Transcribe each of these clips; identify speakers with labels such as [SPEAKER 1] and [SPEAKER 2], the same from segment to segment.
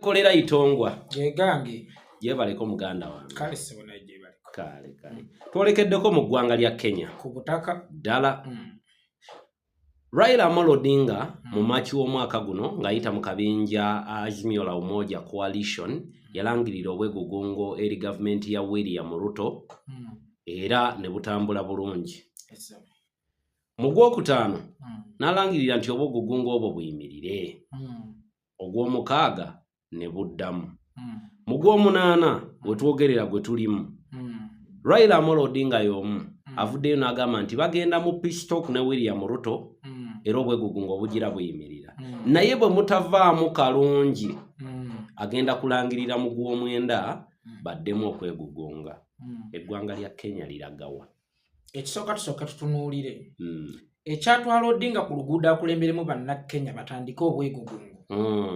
[SPEAKER 1] Kolera Itongwa.
[SPEAKER 2] Gegange.
[SPEAKER 1] Gyebaleko muganda wange.
[SPEAKER 2] Kale ssebo, naye gyebaleko.
[SPEAKER 1] Kale kale. Twolekeddeko mu ggwanga lya Kenya.
[SPEAKER 2] Ku butaka.
[SPEAKER 1] Ddala. Raila Amolo Odinga mu Maaki w'omwaka guno ng'ayita mu kabinja Azimio la Umoja Coalition yalangirira obwegugungo eri gavumenti ya William Ruto era ne butambula bulungi.
[SPEAKER 2] Yes, sir.
[SPEAKER 1] Mu gwokutaano n'alangirira nti obwegugungo obwo buyimirire. Ogw'omukaaga ne buddamu. Mu gw'omunaana we twogerera gwe tulimu. Raila Amolo Odinga y'omu avuddeyo n'agamba nti bagenda mu peace talk ne William Ruto era obwegugungo bugira buyimirira. Naye bwe mutavaamu kalungi agenda kulangirira mu gw'omwenda baddemu okwegugunga. Eggwanga lya Kenya liragawa?
[SPEAKER 2] Ekisooka, tusooka tutunuulire ekyatwala Odinga ku luguudo akulemberemu Bannakenya batandike obwegugungo.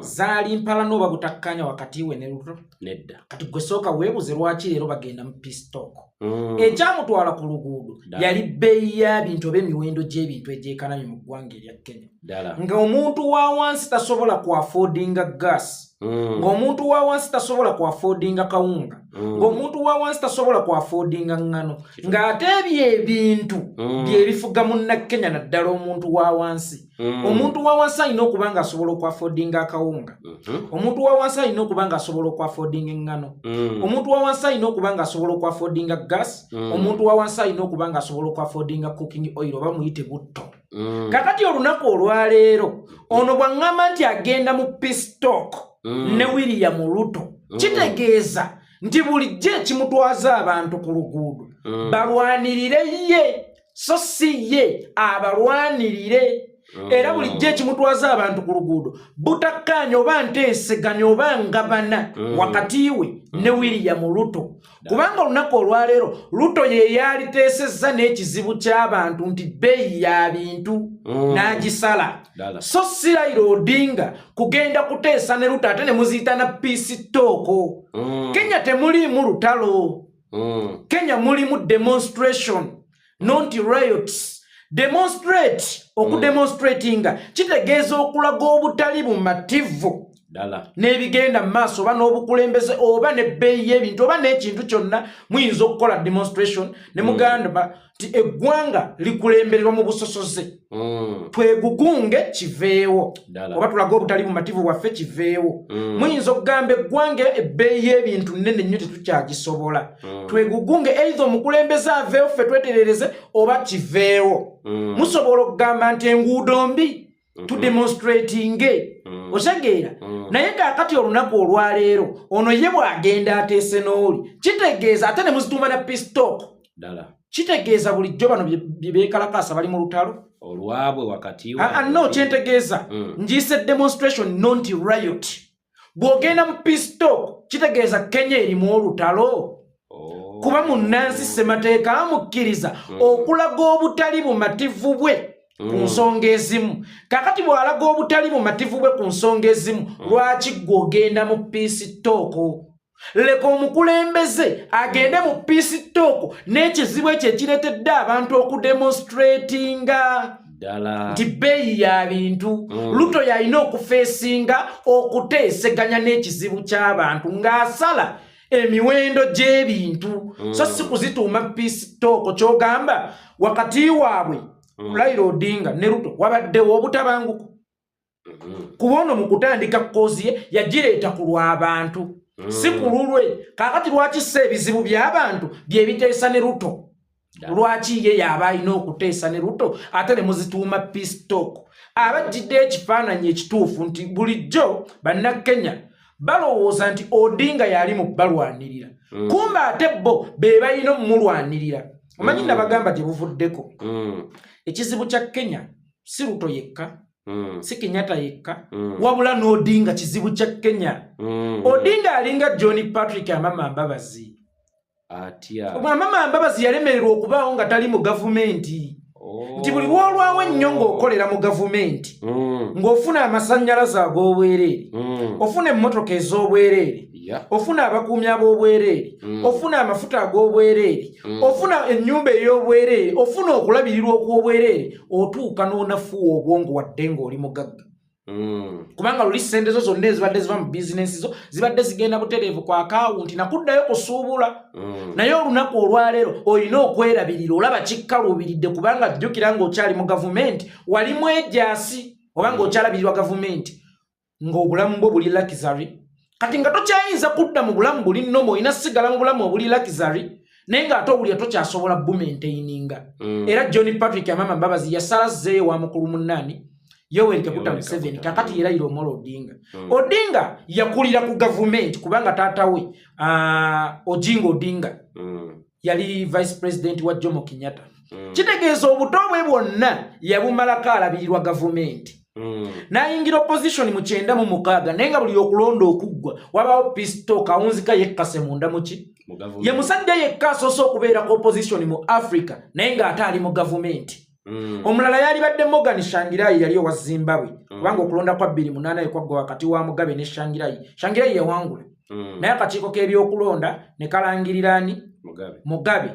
[SPEAKER 2] Zaali mpalana oba butakkaanya wakati we ne Ruto?
[SPEAKER 1] Nedda.
[SPEAKER 2] Kati gwe sooka weebuze lwaki leero bagenda mu peace talk. Ekyamutwala ku luguudo yali bbeeyi ya bintu oba emiwendo gy'ebintu egyekanamye mu ggwanga erya Kenya, ng'omuntu wa wansi tasobola ku affordinga gas, ng'omuntu wa wansi tasobola ku affordinga kawunga, ng'omuntu wa wansi tasobola ku affordinga ŋŋano, ng'ate ebyo ebintu bye bifuga Munnakenya, naddala omuntu wa wansi. Omuntu wa wansi alina okuba nga asobola oku affordinga akawunga. Omuntu wa wansi alina okuba nga asobola oku affordinga eŋŋano. Omuntu wa wansi alina okuba nga asobola oku affordinga gas. Omuntu wa wansi alina okuba nga asobola oku affordinga cooking oil oba muyite butto. Kakati olunaku olwaleero ono bw'aŋŋamba nti agenda mu peace talk ne William Ruto, kitegeeza nti bulijjo ekimutwaza abantu ku luguudo balwanirire ye, so si ye abalwanirire. Era bulijjo ekimutwaza abantu ku luguudo butakkaanya oba nteeseganya oba ngabana wakati we ne William Ruto, kubanga olunaku olwaleero Ruto ye yaliteesezza n'ekizibu ky'abantu nti bbeeyi ya bintu n'agisala, so si Raila Odinga kugenda kuteesa ne Ruto ate ne muziyita na peace talk. Kenya temuliimu lutalo. Kenya mulimu demonstration, not riots. Demonstrate, okudemonstratinga kitegeeza okulaga obutali bumativu n'ebigenda mu maaso oba n'obukulembeze oba n'ebbeeyi y'ebintu oba n'ekintu kyonna. Muyinza okukola demonstration ne mugamba nti eggwanga likulembererwa mu busosoze, twegugunge kiveewo, oba tulage obutali bumativu bwaffe kiveewo. Muyinza okugamba eggwanga ebbeeyi y'ebintu nnene nnyo, tetukyagisobola, twegugunge, either omukulembeze aveewo ffe tweterereze oba kiveewo. Musobola okugamba nti enguudo mbi, tudemonstratinge. Otegeera? Naye kaakati olunaku olwaleero ono ye bw'agenda ateese n'oli, kitegeeza ate ne muzituuma na peace talk, kitegeeza bulijjo bano bye beekalakaasa bali mu lutalo
[SPEAKER 1] olwabwe wakati
[SPEAKER 2] Ah, ah, no, kyentegeeza ngiise demonstration, not riot. Bw'ogenda mu peace talk kitegeeza Kenya erimu olutalo, kuba munnansi ssemateeka amukkiriza okulaga obutali bumativu bwe ku nsonga ezimu. Kakati bw'alaga obutali bumativu bwe ku nsonga ezimu, lwaki gwe ogenda mu peace talk? Leka omukulembeze agende mu peace talk n'ekizibu ekyo ekireetedde abantu okudemonstratinga nti bbeeyi ya bintu. Ruto yalina okufeesinga okuteeseganya n'ekizibu ky'abantu ng'asala emiwendo gy'ebintu, so si kuzituuma peace talk. Kyogamba wakati waabwe Raila Odinga ne Ruto wabaddewo obutabanguko, kuba ono mu kutandika cause ye yagireeta ku lw'abantu, si ku lulwe. Kaakati lwaki si ebizibu by'abantu bye biteesa ne Ruto? Lwaki ye yaba alina okuteesa ne Ruto ate ne muzituuma peace talk? Abajjidde ekifaananyi ekituufu nti bulijjo Bannakenya balowooza nti Odinga yali mu balwanirira, kumbe ate bo be balina omumulwanirira. Omanyi, nabagamba gye buvuddeko, ekizibu kya Kenya si Ruto yekka, si Kenyatta yekka, wabula n'Odinga kizibu kya Kenya. Odinga alinga John Patrick Amama Mbabazi.
[SPEAKER 1] Atya?
[SPEAKER 2] Amama Mbabazi yalemererwa okubaawo nga tali mu gavumenti, nti buli lwolwawo ennyo ng'okolera mu gavumenti, ng'ofuna amasannyalaze ag'obwereere, ofuna emmotoka ez'obwereere, ofuna abakuumi ab'obwereere, ofuna amafuta ag'obwereere, ofuna ennyumba ey'obwereere, ofuna okulabirirwa okw'obwereere, otuuka n'onafuwa obwongo wadde ng'oli mugagga. Kubanga luli ssente zo zonna ezibadde ziva mu bizinensi zo zibadde zigenda butereevu ku akawunti nakuddayo kusuubula. Naye olunaku olwaleero olina okwerabirira, olaba kikkaluubiridde, kubanga jjukira ng'okyali mu gavumenti wali mwejaasi oba ng'okyalabirirwa gavumenti ng'obulamu bwo buli luxury. Kati nga tokyayinza kudda mu bulamu buli normal, olina sigala mu bulamu obuli luxury, naye ng'ate owulira tokyasobola bumaintaininga. Era John Patrick Amama Mbabazi yasala zzeeyo wa mukulu munnaani Yoweri Kaguta Museveni. Kakati ye Raila Omolo Odinga. Odinga yakulira ku gavumenti kubanga taata we Oginga Odinga yali vice president wa Jomo Kenyatta. Kitegeeza obuto bwe bwonna yabumalako alabirirwa gavumenti. N'ayingira opposition mu 96, naye nga buli okulonda okuggwa wabaawo peace talk, awunzika yekkase munda muki.
[SPEAKER 1] Mu gavumenti.
[SPEAKER 2] Ye musajja yekka asoose okubeera ku opposition mu Africa naye ng'ate ali mu gavumenti. Omulala yalibadde Morgan Tsvangirai, yali owa Zimbabwe, kubanga okulonda kwa 2008 kwaggwa wakati wa Mugabe ne Tsvangirai. Tsvangirai yawangula, naye akakiiko k'ebyokulonda ne kalangirira ani?
[SPEAKER 1] Mugabe.
[SPEAKER 2] Mugabe.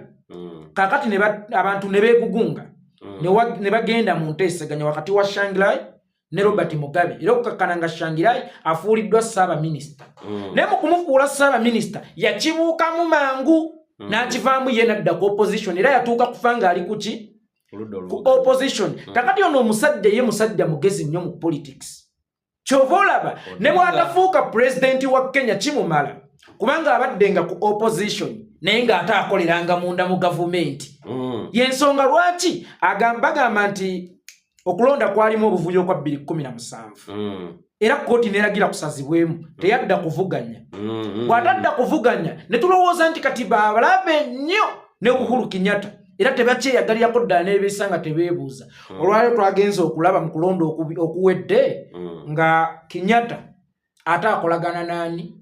[SPEAKER 2] Kaakati abantu ne beegugunga, ne bagenda mu nteeseganya wakati wa Tsvangirai ne Robert Mugabe, era okukakkana nga Tsvangirai afuuliddwa ssaabaminisita. Naye mu kumufuula ssaabaminisita yakibuukamu mangu n'akivaamu ye n'adda ku opposition, era yatuuka kufa ng'ali ku ki?
[SPEAKER 1] Oludda
[SPEAKER 2] Ku
[SPEAKER 1] oluvuganya.
[SPEAKER 2] opposition. Kakati ono omusajja ye musajja mugezi nnyo mu politics, kyova olaba ne bw'atafuuka pulezidenti wa Kenya kimumala, kubanga abadde nga ku opposition naye ng'ate akoleranga munda mu gavumenti. Yensonga lwaki bagamba nti okulonda kwalimu obuvuyo kwa 2017, era kooti neragira kusazibwemu, teyadda kuvuganya. Bw'atadda kuvuganya ne tulowooza nti kati babalabe nnyo ne Uhuru Kenyatta, era tebakyeyagalirako ddala n'ebeesa nga tebeebuuza. Olwaliro twagenze okulaba mu kulonda okuwedde nga Kenyatta ate akolagana naani?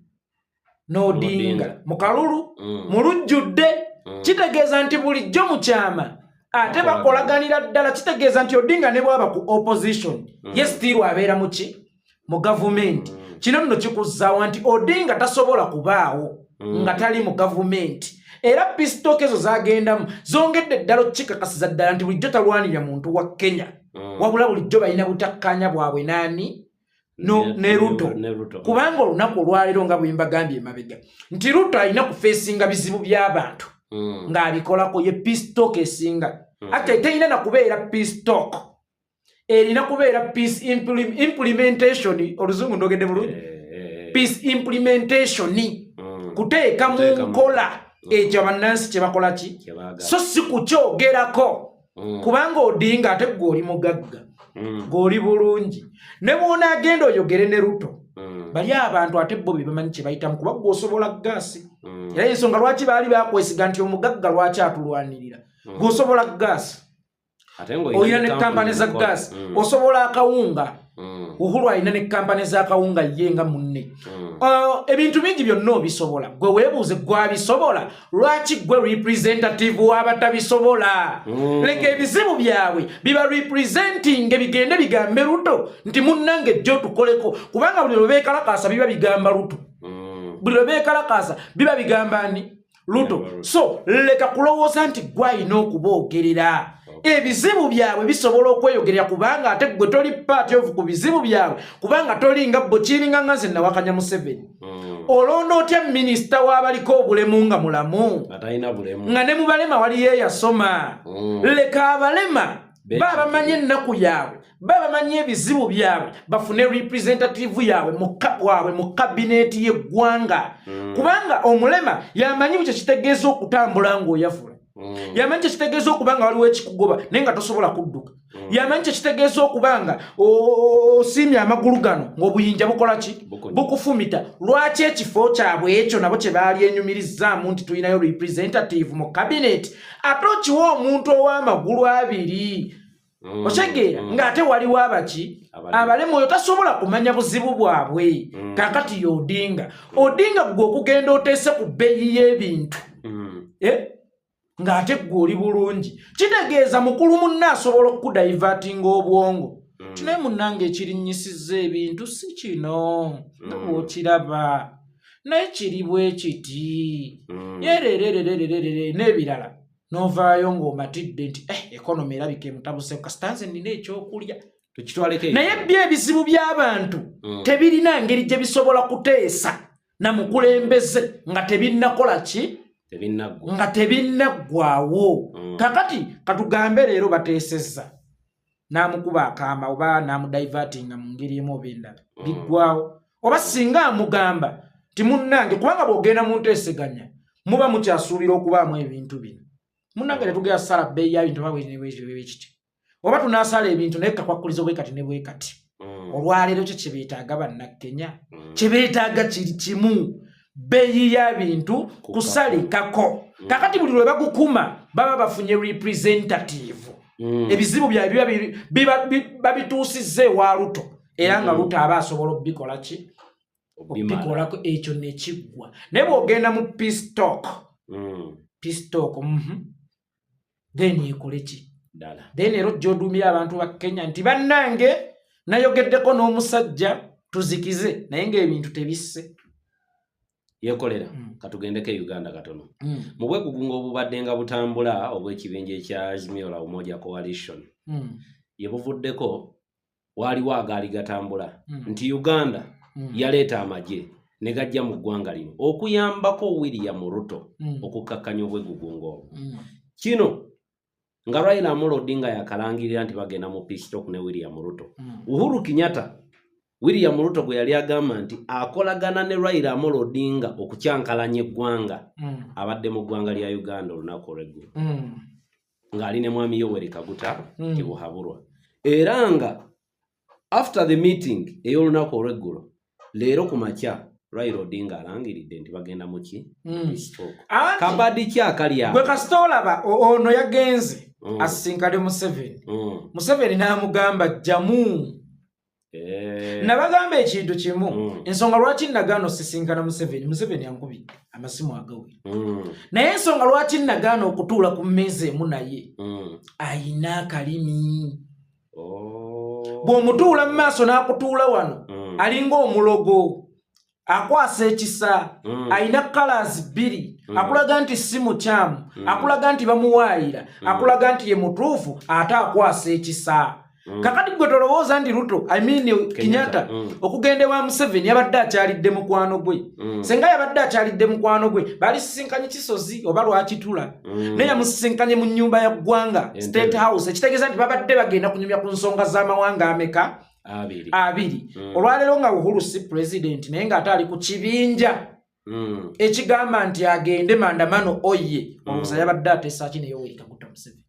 [SPEAKER 2] N'Odinga.
[SPEAKER 1] Odinga.
[SPEAKER 2] Mu kalulu mu lujjudde. Kitegeeza nti bulijjo mu kyama ate
[SPEAKER 1] Bakolaganira.
[SPEAKER 2] bakolaganira ddala. Kitegeeza nti Odinga ne bwaba ku opposition, ye still abeera mu ki? Mu gavumenti. Kino nno kikuzzaawa nti Odinga tasobola kubaawo nga tali mu gavumenti, era peace talk ezo zagendamu zongedde ddala okukikakasiza ddala nti bulijjo talwanirira muntu wa Kenya, wabula bulijjo balina butakkaanya bwabwe naani? No, ne Ruto.
[SPEAKER 1] Ne Ruto.
[SPEAKER 2] Kubanga olunaku olwaleero nga bwe mbagambye emabega nti Ruto alina kufeesinga bizibu by'abantu ng'abikolako, ye peace talk esinga. Ate terina na kubeera peace talk, erina kubeera peace implementation. Oluzungu ndogedde bulungi? Peace implementation, kuteeka mu
[SPEAKER 1] Kuteeka mu
[SPEAKER 2] nkola ekyo bannansi kye bakola ki?
[SPEAKER 1] Kye baagala.
[SPEAKER 2] So si kukyogerako, kubanga Odinga ate gwe oli mugagga, gweoli bulungi, ne bw'onaagenda oyogere ne Ruto, bali abantu ate bo be bamanyi kye bayitamu, kuba gwe osobola gaasi. Era ensonga lwaki baali bakwesiga nti omugagga lwaki atulwanirira, gweosobola gaasi,
[SPEAKER 1] Ate ng'olina
[SPEAKER 2] olina ne kampani za
[SPEAKER 1] mukola.
[SPEAKER 2] gaasi, osobola akawunga. Uhuru alina ne kampani z'akawunga ye nga munne. Ebintu bingi byonna obisobola. Gwe weebuuze, gwabisobola lwaki gwe representative w'abatabisobola? Leka ebizibu byabwe biba representing, bigende bigambe Ruto nti munnange jjo tukoleko, kubanga buli lwe beekalakaasa biba bigamba Ruto. Buli lwe beekalakaasa biba bigamba ni Ruto.
[SPEAKER 1] Bigamba Ruto.
[SPEAKER 2] So leka kulowooza nti gwe alina okuboogerera. Ebizibu byabwe bisobola okweyogerera, kubanga ate gwe toli part of ku bizibu byabwe, kubanga tolinga bo. Kiringa nga nze nawakanya Museveni. Olonda otya minisita w'abaliko obulemu nga mulamu?
[SPEAKER 1] Nga talina bulemu.
[SPEAKER 2] Nga ne mu balema waliyo eyasoma. Leka abalema ba bamanyi ennaku yaabwe, ba bamanyi ebizibu byabwe, bafune representative yaabwe waabwe mu kabineeti y'eggwanga. Kubanga omulema yamanyi kye kitegeeza okutambula ng'oyavula, yamanyi kye kitegeeza okuba nga waliwo ekikugoba naye nga tosobola kudduka, yamanyi kye kitegeeza okuba nga osiimye amagulu gano ng'obuyinja bukola ki?
[SPEAKER 1] Bukunya.
[SPEAKER 2] Bukufumita. Lwaki ekifo kyabwe ekyo nabo kye baali enyumirizaamu nti tulinayo representative mu cabinet, ate okiwa omuntu ow'amagulu abiri? Otegeera? Ng'ate waliwo abaki?
[SPEAKER 1] Abalema.
[SPEAKER 2] Abalema. Oyo tasobola kumanya buzibu bwabwe. Kaakati ye Odinga, Odinga gwe okugenda oteese ku bbeeyi y'ebintu, eh? Ng'ate gwe oli bulungi, kitegeeza mukulu munne asobola okukudivertinga obwongo. Kinaye munnange ekirinnyisizza ebintu si kino nga bw'okiraba, naye kiri bwe kiti, yererererererere n'ebirala, n'ovaayo ng'omatidde nti economy erabika emutabuse, kasita nze nnina ekyokulya.
[SPEAKER 1] Tukitwaleko.
[SPEAKER 2] Naye byo ebizibu by'abantu tebirina ngeri gye bisobola kuteesa na mukulembeze nga tebinnakola ki?
[SPEAKER 1] Tebinnaggwa.
[SPEAKER 2] Nga tebinnaggwawo. Kakati katugambe leero bateesezza, n'amukuba akaama oba n'amudivertinga mu ngeri emu oba endala, biggwawo. Oba singa amugamba nti munnange, kubanga bw'ogenda mu nteeseganya muba mukyasuubira okubaamu ebintu bino, munnange, tetugenda sala bbeeyi ya bintu oba bwekiti, oba tunaasala ebintu naye kakwakkuliza bwe kati ne bwe kati. Olwaleero kyo kyebeetaaga Bannakenya, kyebeetaaga kiri kimu, bbeeyi ya bintu kusalikako. Kakati buli lwe bagukuma baba bafunye representative. Ebizibu byabwe biba babituusizza ewa Ruto, era nga Ruto aba asobola obikola ki?
[SPEAKER 1] Obimala.
[SPEAKER 2] Obikolako, ekyo nekiggwa. Naye bw'ogenda mu peace talk, peace talk, then ekole ki?
[SPEAKER 1] Ddala.
[SPEAKER 2] Then era ojja oduumira abantu ba Kenya nti bannange, nayogeddeko n'omusajja, tuzikize, naye ng'ebintu tebisse.
[SPEAKER 1] Yekolera. Katugendeko e Uganda katono. Mu bwegugunga obubadde nga butambula obw'ekibinja ekya Azimio la Umoja Coalition, ye buvuddeko waaliwo agaali gatambula nti Uganda yaleeta amagye ne gajja mu ggwanga lino okuyambako William Ruto okukkakkanya obwegugunga obwo. Kino nga Raila Amolo Odinga yakalangirira nti bagenda mu peace talk ne William Ruto. Uhuru Kenyatta, William Ruto gwe yali agamba nti akolagana ne Raila Amolo Odinga okukyankalanya eggwanga, abadde mu ggwanga lya Uganda olunaku olw'eggulo ng'ali ne Mwami Yoweri Kaguta Tibuhaburwa, era nga after the meeting ey'olunaku olw'eggulo, leero ku makya Raila Odinga alangiridde nti bagenda mu ki? Peace talk.
[SPEAKER 2] Anti
[SPEAKER 1] Kabadi ki akali awo?
[SPEAKER 2] Gwe kasita olaba ono yagenze asisinkane Museveni, Museveni n'amugamba jjamu. Nabagamba ekintu kimu, ensonga lwaki nagaana osisinkana Museveni, Museveni ankubidde amasimu agawera, naye ensonga lwaki nagaana okutuula ku mmeeza emu naye, ayina akalimi. Bw'omutuula mu maaso n'akutuula wano, alinga omulogo akwasa ekisa. Ayina colours bbiri. Akulaga nti si mukyamu, akulaga nti bamuwaayira, akulaga nti ye mutuufu, ate akwasa ekisa. Kakati gwe tolowooza nti Ruto, I mean Kenyatta, okugenda ewa Museveni yabadde akyalidde mukwano gwe. Senga yabadde akyalidde mukwano gwe, balisisinkanye Kisozi oba Lwakitula, naye yamusisinkanye mu nnyumba ya ggwanga,
[SPEAKER 1] Entebbe.
[SPEAKER 2] State House, ekitegeeza nti babadde bagenda kunyumya ku nsonga z'amawanga ameka?
[SPEAKER 1] Abiri.
[SPEAKER 2] Abiri. Olwaleero nga Uhuru si president, naye ng'ate ali ku kibinja ekigamba nti agende maandamano oye, olowooza yabadde ateesa ki ne Yoweri Kaguta Museveni?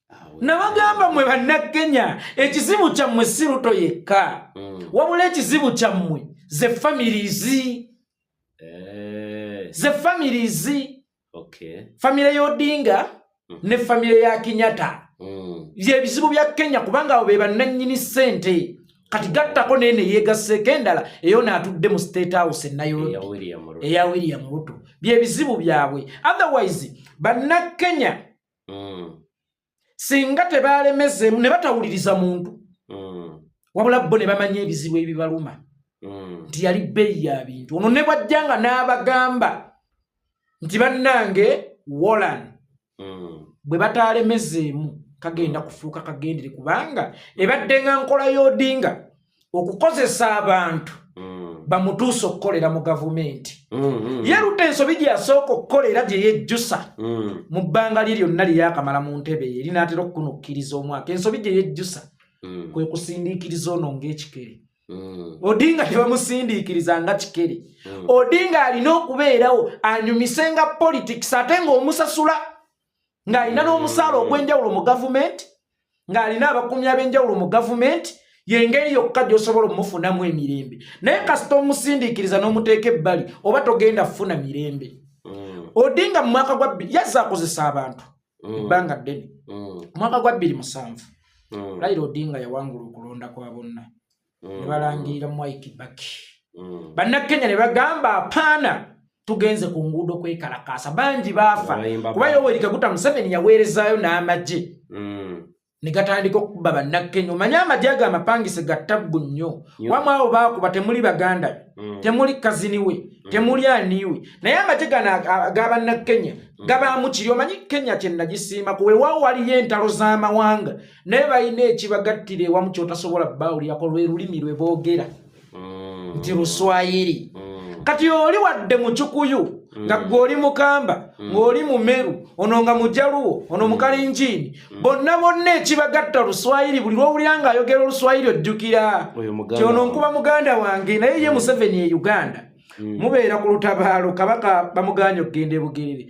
[SPEAKER 1] Awe.
[SPEAKER 2] Nabagamba mmwe Bannakenya, ekizibu kyammwe si Ruto yekka, wabula ekizibu kyammwe ze families, ze families. Famire y'Odinga ne famire ya Kenyatta byebizibu bya Kenya, kubanga abo be bannannyini ssente. Kati gattako neene yeegasseeko endala eyo naatudde mu State House e Nairobi,
[SPEAKER 1] Eya William Ruto.
[SPEAKER 2] Eya William Ruto. Byebizibu byabwe. Otherwise Bannakenya singa tebalemezeemu ne batawuliriza muntu, wabula bo ne bamanya ebizibu ebibaluma nti yali bbeeyi ya bintu, ono ne bwajja nga n'abagamba nti bannange wolan, bwe batalemezeemu kagenda kufuuka kagendere, kubanga ebadde nga nkola y'Odinga okukozesa abantu bamutuuse okukolera mu gavumenti. Ye Ruto ensobi gye yasooka okukola era gye yejjusa mu bbanga lye lyonna lye yakamala mu ntebe ye erinaatera okukunukkiriza omwaka, ensobi gye yejjusa kwe kusindiikiriza ono ng'ekikere. Odinga tebamusindiikiriza nga kikere. Odinga alina okubeerawo anyumise nga politics, ate ng'omusasula, ng'alina n'omusaala ogw'enjawulo mu gavumenti, ng'alina abakuumi ab'enjawulo mu gavumenti. Yengeri yokka gy'osobola omumufunamu emirembe. Naye kasita omusindiikiriza n'omuteeka ebbali, oba togenda kufuna mirembe. Odinga mu mwaka gwa yazze akozesa abantu ebbanga ddene. Mu mwaka gwa 2007, Raila Odinga yawangula okulonda kwa bonna, ne balangirira Mwai Kibaki. Bannakenya ne bagamba apaana, tugenze ku nguudo kwekalakaasa, bangi baafa.
[SPEAKER 1] Bayimba.
[SPEAKER 2] Kuba Yoweri Kaguta Museveni yaweerezaayo n'amagye ne gatandika okukuba Bannakenya. Omanye amagye ago amapangise ga tabbu nnyo.
[SPEAKER 1] Nnyo.
[SPEAKER 2] Wamu abo baakuba temuli baganda be, temuli cousin we. Temuli aniwe. Naye amagye gano ag'abannakenya gabaamu kiri. Omanyi Kenya kye nagisiimako, weewaawo waliyo entalo z'amawanga, naye balina ekibagattira ewamu ky'otasobola bbaawulirako, lwe lulimi lwe boogera nti Luswayiri. Kati oli wadde Mucukuyu, nga gwe oli Mukamba, ng'oli Mumeru, ono nga Mujaluwo, ono Mukalenjini, bonna bonna ekibagatta Luswayiri. Buli lwowulira ng'ayogera Oluswayiri ojjukira
[SPEAKER 1] Oyo muganda
[SPEAKER 2] ti ono
[SPEAKER 1] wange.
[SPEAKER 2] Nkuba muganda wange. Naye ye Museveni e Uganda mubeera ku lutabaalo, kabaka bamuganye okugenda e Bugerere.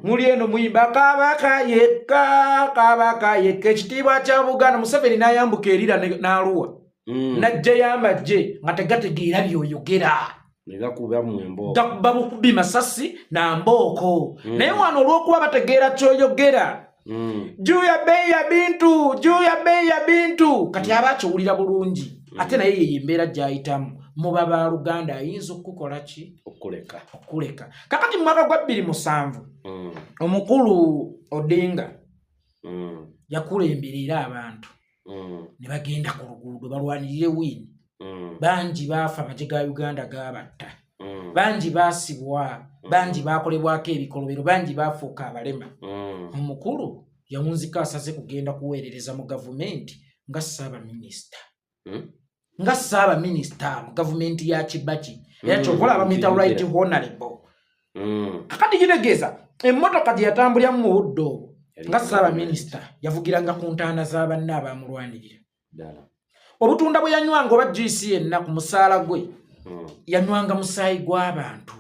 [SPEAKER 2] Muli eno muyimba "Kabaka yekka, Kabaka yekka, ekitiibwa kya Buganda". Museveni n'ayambuka erira n'aluwa n'ajjayo amagye nga tegategeera byoyogera.
[SPEAKER 1] Ne gakubamu embooko.
[SPEAKER 2] Gakuba bukubi masasi na mbooko. Naye wano olw'okuba bategeera kyoyogera, "Juu ya bei ya bintu, juu ya bei ya bintu", kati aba akiwulira bulungi. Ate naye yeyo embeera gy'ayitamu, muba baluganda, ayinza okukukola ki?
[SPEAKER 1] Okuleka.
[SPEAKER 2] Okuleka. Kakati mu mwaka gwa 2007 omukulu Odinga yakulemberera abantu ne bagenda ku luguudo balwanirire Win. Bangi baafa, amagye ga Uganda gaabatta. Bangi baasibwa, bangi baakolebwako ebikolobero, bangi baafuuka abalema. Omukulu yawunzika asaze kugenda kuweerereza mu gavumenti nga ssaabaminisita. Nga ssaabaminisita mu gavumenti ya Kibaki era kyova olaba bamuyita
[SPEAKER 1] Kijjukira.
[SPEAKER 2] Right Honorable. Kakati kitegeeza emmotoka gye yatambuliramu mu budde obwo
[SPEAKER 1] Yali
[SPEAKER 2] nga
[SPEAKER 1] mu
[SPEAKER 2] ssaabaminisita yavugiranga ku ntaana z'abanne abamulwanirira.
[SPEAKER 1] Ddala.
[SPEAKER 2] Obutunda bwe yanywanga oba juice yenna ku musaala gwe yanywanga musaayi gw'abantu.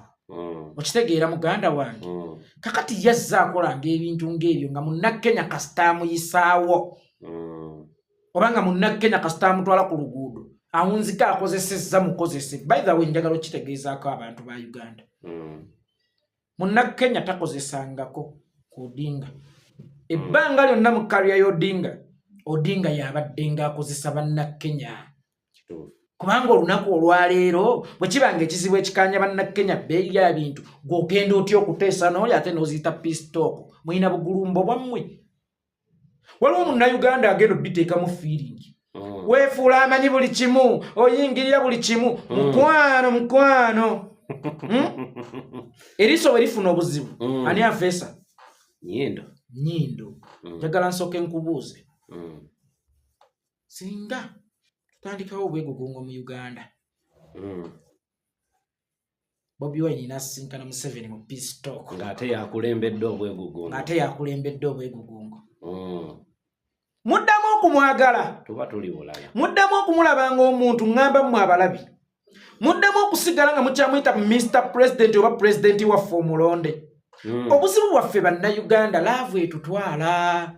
[SPEAKER 2] Okitegeera, muganda wange? Kakati yazze akolanga ebintu ng'ebyo nga Munnakenya kasita amuyisaawo oba nga Munnakenya kasita amutwala ku luguudo, awunzika akozesezza mukozese. By the way, njagala okitegeezaako abantu ba Uganda, Munnakenya takozesangako ku Odinga ebbanga lyonna mu career y'Odinga. Odinga yabadde ng'akozesa Bannakenya.
[SPEAKER 1] Kituufu.
[SPEAKER 2] Kubanga olunaku olwaleero bwe kibanga ekizibu ekikanya Bannakenya bbeeyi ya bintu, gw'ogenda otya okuteesa n'oli ate n'oziyita peace talk? Mulina bugulumbo bwammwe. Waliwo Munnayuganda agenda obiteekamu feeling. Weefuula amanyi buli kimu, oyingirira buli kimu. Mukwano, mukwano, Eriiso bwe lifuna obuzibu, ani afeesa?
[SPEAKER 1] Nyindo.
[SPEAKER 2] Nyindo. Njagala nsooke nkubuuze, singa tutandikawo obwegugungo mu Uganda, Bobi Wine n'asisinkana Museveni mu peace talk,
[SPEAKER 1] ng'ate yakulembedde obwegugungo,
[SPEAKER 2] ng'ate yakulembedde obwegugungo, muddamu okumwagala?
[SPEAKER 1] Tuba tuli bulala.
[SPEAKER 2] Muddamu okumulaba ng'omuntu? Ŋŋamba mmwe abalabi, muddamu okusigala nga mukyamuyita Mr President oba pulezidenti waffe omulonde? Obuzibu bwaffe Bannayuganda, love etutwala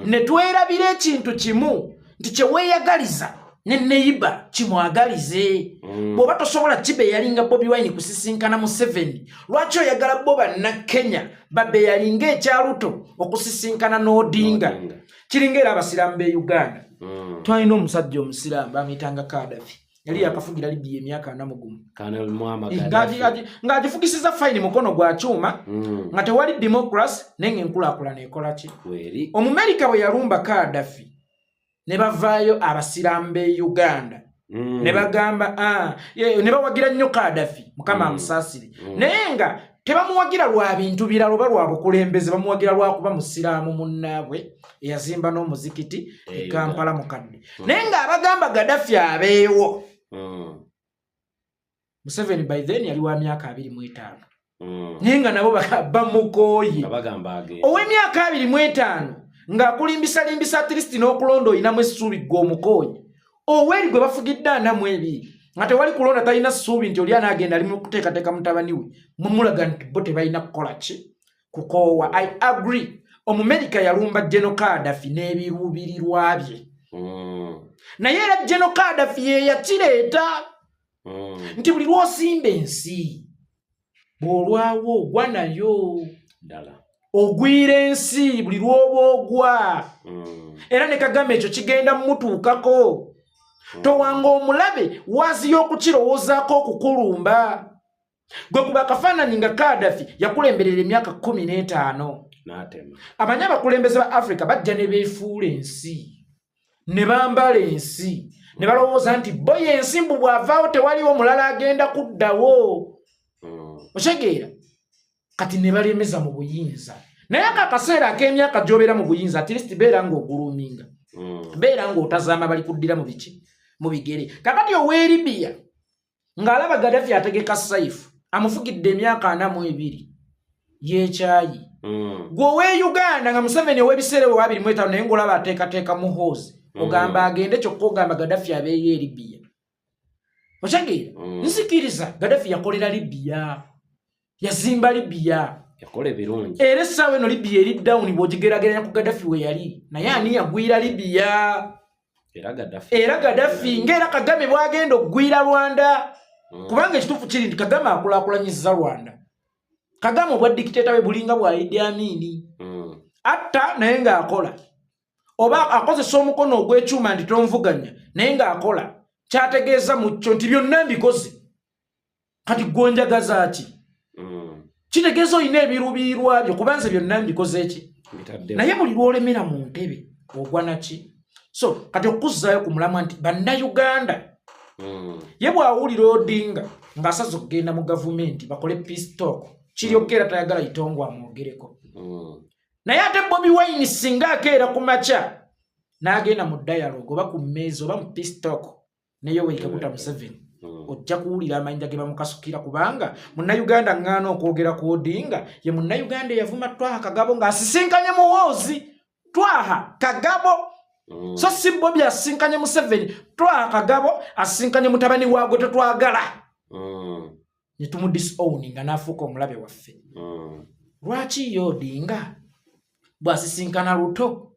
[SPEAKER 2] ne twerabira ekintu kimu nti kyeweeyagaliza ne neighbour kimwagalize. Bw'oba tosobola kibeyalinga Bobi Wine kusisinkana Museveni, lwaki oyagala bo Bannakenya babeyalinga ekyaluto okusisinkana n'Odinga?
[SPEAKER 1] N'Odinga.
[SPEAKER 2] Kiringa era abasiraamu b'e Uganda. Twalina omusajja omusiraamu bamuyitanga Kadafi, yali yakafugira Libya emyaka 41.
[SPEAKER 1] Colonel Muammar
[SPEAKER 2] Eh,
[SPEAKER 1] Gaddafi.
[SPEAKER 2] Ng'agifugisiza fayini mukono gwa kyuma, nga tewali democracy, naye ng'enkulaakulana ekola ki?
[SPEAKER 1] Weri.
[SPEAKER 2] Omumerika bwe yalumba Kadafi ne bavaayo abasiraamu b'e Uganda ne bagamba, "Ah, ne bawagira nnyo Kadafi, Mukama amusaasire." Naye nga tebamuwagira lwa bintu birala oba lwa bukulembeze, bamuwagira lwakuba musiraamu munnaabwe eyazimba n'omuzikiti e
[SPEAKER 1] E
[SPEAKER 2] Kampala mukadde. Naye ng'abagamba Gadafi abeewo, Museveni by then yali wa myaka 25. Naye nga nabo bamukooye.
[SPEAKER 1] Nga bagamba agenda.
[SPEAKER 2] Ow'emyaka 25 ng'akulimbisalimbisa, at least n'okulonda olinamu essuubi, gwe omukooye. Oweeri gwe bafugidde 42 nga tewali kulonda, talina ssuubi nti oli anaagenda, ali mu kuteekateeka mutabani we. Mumulaga nti bo tebalina kukola ki? Kukoowa. I agree, Omumerika yalumba General Kadafi n'ebiruubirirwa bye. Naye era General Kadafi ye yakireeta nti buli lw'osimba ensi, bw'olwawo ogwa nayo.
[SPEAKER 1] Ddala.
[SPEAKER 2] Ogwira ensi buli lw'oba ogwa. Era ne Kagame ekyo kigenda mumutuukako. Towanga omulabe waazi y'okukirowoozaako okukulumba gwe. Kuba akafaananyi nga Kadafi yakulemberera emyaka 15.
[SPEAKER 1] N'atema.
[SPEAKER 2] Amanyi abakulembeze ba Africa bajja ne beefuula ensi, ne bambala ensi, Ne balowooza nti bo yensimbu bw'avaawo tewaliwo mulala agenda kuddawo. Okitegeera? Kati ne balemeza mu buyinza. Naye ako akaseera ak'emyaka gy'obeera mu buyinza, at least beera ng'oguluminga, beera ng'otazaama bali kuddira mu biki, mu bigere. Kakati ow'e Libiya ng'alaba Gadafi ategeka Saifu amufugidde emyaka 42 yekyayi. Gwe ow'e Uganda nga Museveni ow'ebiseera ebyo 25, naye ng'olaba ateekateeka Muhoozi, ogamba agende, kyokka ogamba Gadafi abeeyo e Libiya. Okitegeera? Nzikiriza Gadafi yakolera Libiya, yazimba Libiya,
[SPEAKER 1] yakola ebirungi.
[SPEAKER 2] Era essaawa eno Libiya eri down bw'ogigerageranya ku Gadafi we yali. Naye ani yagwira Libiya?
[SPEAKER 1] Era Gaddafi.
[SPEAKER 2] Era Gadafi, ng'era Kagame bw'agenda okugwira Rwanda. Kubanga ekituufu kiri nti Kagame akulaakulanyiza Rwanda. Kagame obwa dictator bwe bulinga bwa Idi Amini. Atta naye ng'akola, oba akozesa omukono ogw'ekyuma nti tonvuganya, naye ng'akola. Kyategeeza mu kyo nti byonna mbikoze, kati gwonjagaza ki? Kitegeeza olina ebirubiirwa byo, kuba nze byonna mbikoze ki?
[SPEAKER 1] Mbitaddewo.
[SPEAKER 2] Naye buli lw'olemera mu ntebe ogwa naki. So kati okuzzaayo ku mulamwa nti Bannayuganda, ye bw'awulira Odinga ng'asaze okugenda mu gavumenti bakole peace talk, kiryokeera tayagala Itongwa amwogereko. Naye ate Bobi Wine singa akeera ku makya n'agenda mu dialogue oba ku mmeeza oba mu peace talk ne Yoweri Kaguta Museveni, ojja kuwulira amayinja ge bamukasukira, kubanga Munnayuganda ŋŋaana okwogera ku Odinga ye Munnayuganda eyavuma Twaha Kagabo ng'asisinkanye Muhoozi. Twaha Kagabo, so si Bobi asisinkanye Museveni. Twaha Kagabo asisinkanye mutabani waagwe tetwagala, ne tumudisowninga n'afuuka omulabe waffe. Lwaki ye Odinga bw'asisinkana Ruto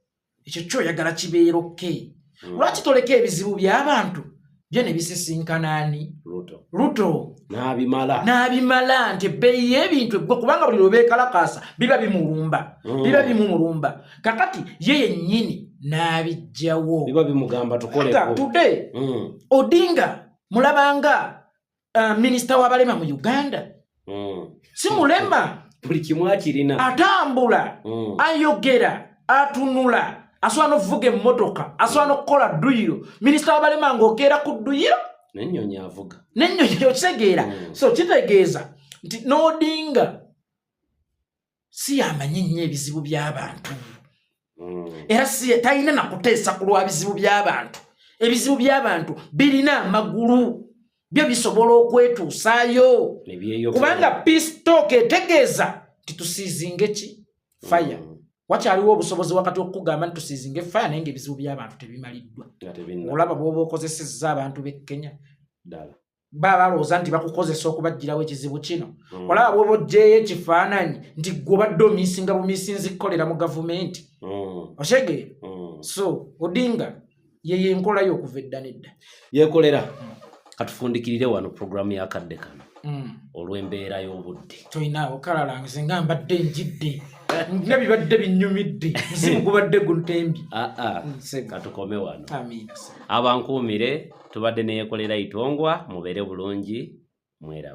[SPEAKER 2] ekyo kyoyagala kibeera okay? Lwaki toleka ebizibu by'abantu byo ne bisisinkana ani?
[SPEAKER 1] Ruto.
[SPEAKER 2] Ruto.
[SPEAKER 1] N'abimala.
[SPEAKER 2] N'abimala, nti ebbeeyi y'ebintu eggwe, kubanga buli lwe beekalakaasa biba bimulumba, biba bimumulumba. Kakati ye yennyini n'abijjawo.
[SPEAKER 1] Biba bimugamba
[SPEAKER 2] Ata,
[SPEAKER 1] tukoleko.
[SPEAKER 2] Today Odinga mulabanga minisita w'abalema mu Uganda. Si mulema?
[SPEAKER 1] Buli kimu akirina.
[SPEAKER 2] Atambula, ayogera, atunula, asobola n'okuvuga emmotoka, asobola n'okukola dduyiro. Minisita w'abalema ng'okeera ku dduyiro.
[SPEAKER 1] N'ennyonyi avuga.
[SPEAKER 2] N'ennyonyi, okitegeera? So kitegeeza nti n'Odinga si yamanyi nnyo ebizibu by'abantu, era si talina nakuteesa ku lwa bizibu by'abantu. Ebizibu by'abantu birina amagulu, byo bisobola okwetuusaayo.
[SPEAKER 1] Ne byeyogera.
[SPEAKER 2] Kubanga peace talk etegeeza nti tuceasinge ki? Fire. Wakyaliwo obusobozi wakati okukugamba nti tuceasinge fire, naye ngaebizibu by'abantu tebimaliddwa.
[SPEAKER 1] Nga tebinna.
[SPEAKER 2] Olaba bw'oba okozesezza abantu b'e Kenya,
[SPEAKER 1] Ddala.
[SPEAKER 2] baba balowooza nti bakukozesa okubaggyirawo ekizibu kino. Olaba bw'oba oggyeyo ekifaananyi nti gwe obadde omisinga bumisinzi kukolera mu gavumenti. Okitegeera? So Odinga yeye enkolayo okuva edda nedda.
[SPEAKER 1] Yekolera. Katufundikirire wano puroguramu y'akadde kano olw'embeera y'obudde.
[SPEAKER 2] Tolinaawo kalala, nze nga mbadde njidde nga bibadde binyumidde, muzimu gubadde guntembi.
[SPEAKER 1] Ah, ah.
[SPEAKER 2] Nsego.
[SPEAKER 1] Katukome wano.
[SPEAKER 2] Amiina.
[SPEAKER 1] Abankuumire, tubadde neyekolera Itongwa. Mubeere bulungi, mweraba.